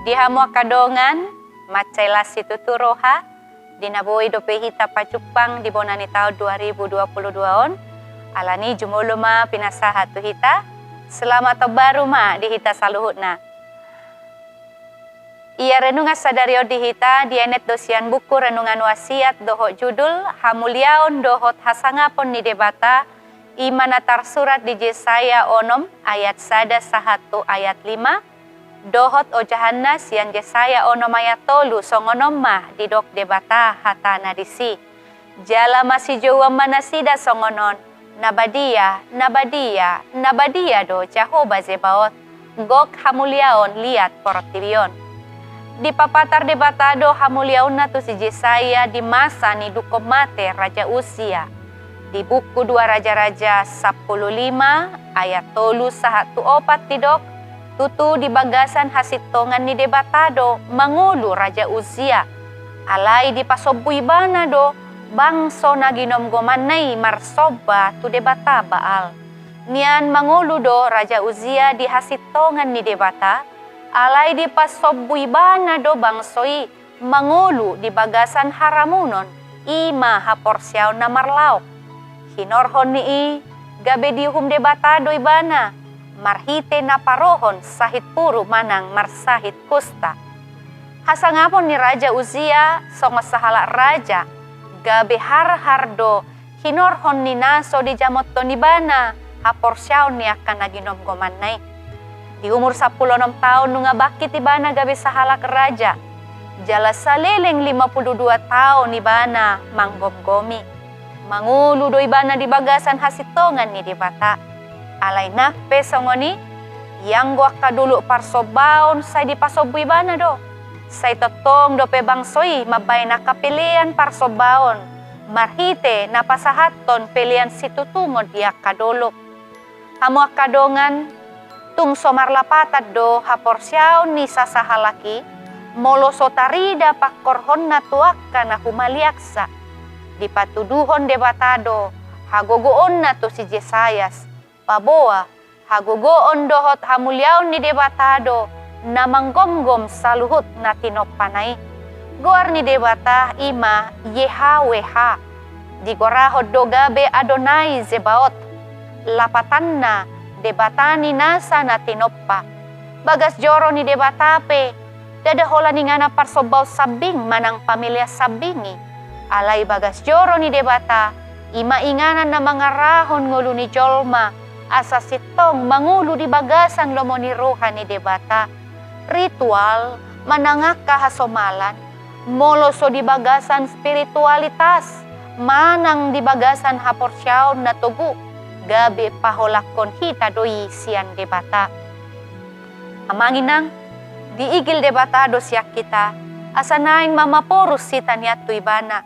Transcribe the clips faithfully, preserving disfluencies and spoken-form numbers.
Di hamu angka dongan, mansai las situtu roha, di na boi dope hita pajumpang di bona ni taon dua ribu dua puluh dua on, alani jumolo ma pinasahat tu hita, selamat tahun baru ma di hita saluhutna. Ia renungan sadari on di hita, dienet do sian buku Renungan Wasiat dohot judul Hamuliaon dohot Hasangapon ni Debata, i ma na tarsurat di Jesaya onom ayat sada sahat tu ayat lima, dohot ojahanna sian Jesaya onom ayat tolu, songon on ma didok Debata hatana disi. Jala masijouan ma nasida songon on, na badia, na badia, na badia do Jahowa Zebaot, gok hamuliaon liat portibi on. Dipapatar Debata do hamuliaonna tu si Jesaya di masa ni dungkon mate Raja Uzia. Di buku Dua Raja-raja sampulu lima ayat tolu sahat tu opat didok, tutu di bagasan hasintongan ni Debata do mangolu Raja Uzia. Alai dipasombu ibana do bangso na ginomgomanna i marsomba tu debata Baal. Nian mangolu do Raja Uzia di hasintongan ni Debata, alai dipasombu ibana do bangso i mangolu di bagasan haramunon, i ma haporseaon na marlaok. Hinorhon ni i, gabe diuhum Debata do ibana, marhite na parohon sahit puru manang marsahit kusta. Hasangapon ni Raja Uzia songon sahalak raja, gabe harhar do hinorhon ni na so dijamothon ibana haporseaon ni angka na ginomgomanna i. Di umur sampulu onom taon nunga bangkit ibana gabe sahalak raja, jala saleleng lima pulu dua taon ibana manggomgomi. Mangolu do ibana di bagasan hasintongan ni Debata. Alai nang pe songon i, ianggo angka dolok parsombaon sai dipasombu ibana do. Sai tongtong dope bangso i mambahen angka pelean parsombaon, marhite na pasahathon pelean situtungon di angka dolok. Hamu angka dongan, tung so marlapatan do haporseaon ni sasahalak i, molo so tarida pangkorhonna tu angka na humaliangsa. Dipatuduhon Debata do hagogoonna tu si Jesaya, paboa hagogoon dohot hamuliaon ni Debata do na manggomgom saluhut na tinompana i. Goar ni Debata i ma Yehaweha. Digorahon do gabe Adonai Zebaot, lapatanna Debata ni nasa na tinompa. Bagas joro ni Debata pe, ndada holan inganan parsombaon sambing manang pamelean sambing i. Alai bagas joro ni Debata, i ma inganan na mangarahon ngolu ni jolma, asa sintong mangolu di bagasan lomo ni roha ni Debata. Ritual manang angka hasomalan, molo so di bagasan spiritualitas manang di bagasan haporseaon na togu, gabe paholangkon hita do i sian Debata. Amang inang, diigil Debata do sian hita, asa naeng ma maporus hita nian tu ibana,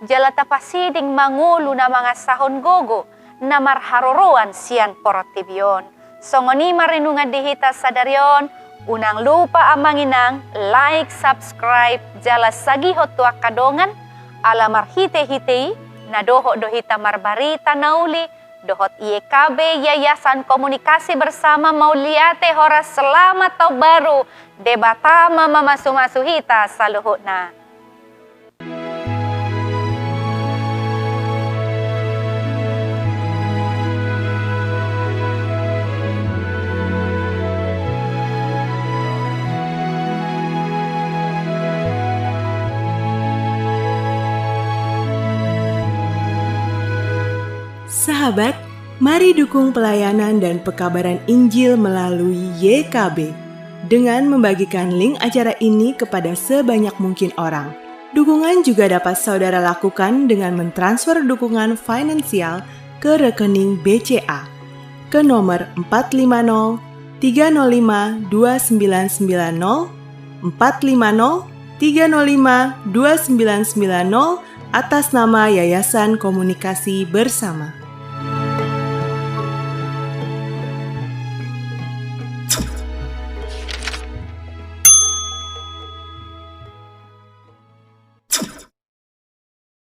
jala tapasiding mangolu na mangasahon gogo na marharoroan sian portibi on. Songon i ma renungan di hita sadari on, unang lupa amang inang, like, subscribe, jala sagihon tu angka dongan, ala marhite-hite i, na dohot do hita marbarita na uli, dohot Y K B Yayasan Komunikasi Bersama mauliate horas selamat tahun baru, Debata ma mamasu-masu hita saluhutna. Sahabat, mari dukung pelayanan dan pekabaran Injil melalui Y K B dengan membagikan link acara ini kepada sebanyak mungkin orang. Dukungan juga dapat saudara lakukan dengan mentransfer dukungan finansial ke rekening B C A ke nomor empat lima nol tiga nol lima dua sembilan sembilan nol, empat lima nol tiga nol lima dua sembilan sembilan nol, atas nama Yayasan Komunikasi Bersama.